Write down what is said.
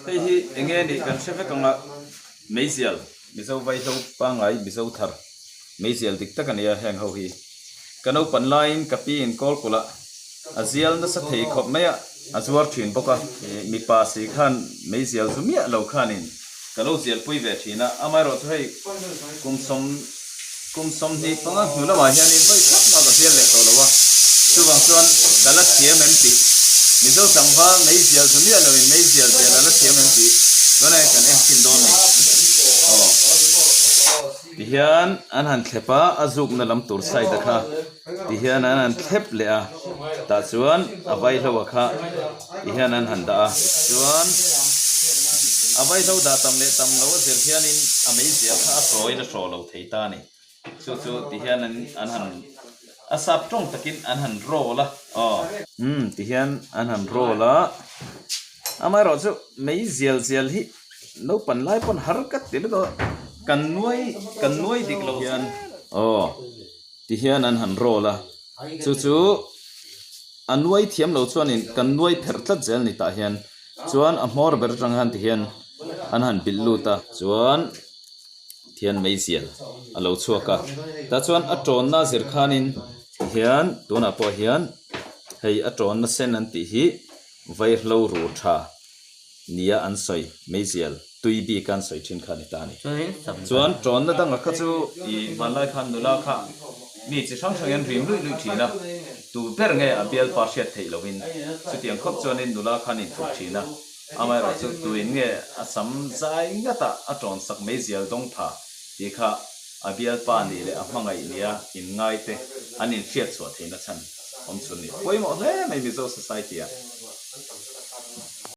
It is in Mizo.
Hei hi eng nge nih kan hre vek ang a, meizial, Mizo vaihlo pangngai Mizo thar meizial dik tak a nia heng ho hi. Ka naupan laiin ka pi in kawlkulh a, a zial nasa thei khawp mai a, a zuar thin bawk a. Mipa si khan meizial zu miah lo khanin ka lo zialpui ve thin a, amaherawhchu hei kum sawm Kum 25 hnu lamah hianin vawi khat mah ka zial leh tawh lo a, chuvang chuan ka la thiam em tih, Mizo tlangval meizial zu miah loin meizial zel a la thiam em tih tunah hian kan en chhin dawn a ni. Aw. Tihian an han thlep a, a zukna lam tur side a kha tihian an han thlep leh a, tah chuan a vaihlo a kha tihian an han dah a, chuan a vaihlo dah tam leh tam lo a zir hianin a meizial kha a hrawiin a hraw lo thei ta a ni. Chu chu tihian an an han a sap tawng takin an han roll a, aw. Umm tihian an han roll a, amaherawhchu meizial zial hi Naupan lai pawn har ka ti lutuk a, kan nuai kan nuai dik loh hian aw ti hian an han roll a, chu chu a nuai thiam lo chuanin kan nuai pherh tlat zel ni tah hian chuan a hmawr ber atang hian ti hian an han bilh lut a, chuan thian meizial a lo chhuak a, tah chuan a tawnna zir khanin ti hian tunah pawh hian hei a tawnna sen an tih hi vaihlo ru tha. nia an sawi meizial tui bik a an sawi thin kha a ni ta a ni. Chuan tawnna danga kha chu i hmanlai khan nula kha mi chi hrang hrangin an rim luih luih thin a, tu ber nge a bialpa hriat theih lohin chutiang khawp chuanin nula khan inthup thin a, amaherawhchu tuin nge a sam zai ngata a tawnsak meizial dawng pha tih kha a bialpa nih leh a hmangaih nia inngaite an inhriat chhuah theihna chhan awm chhun ni. Pawimawh hle mai Mizo society-ah.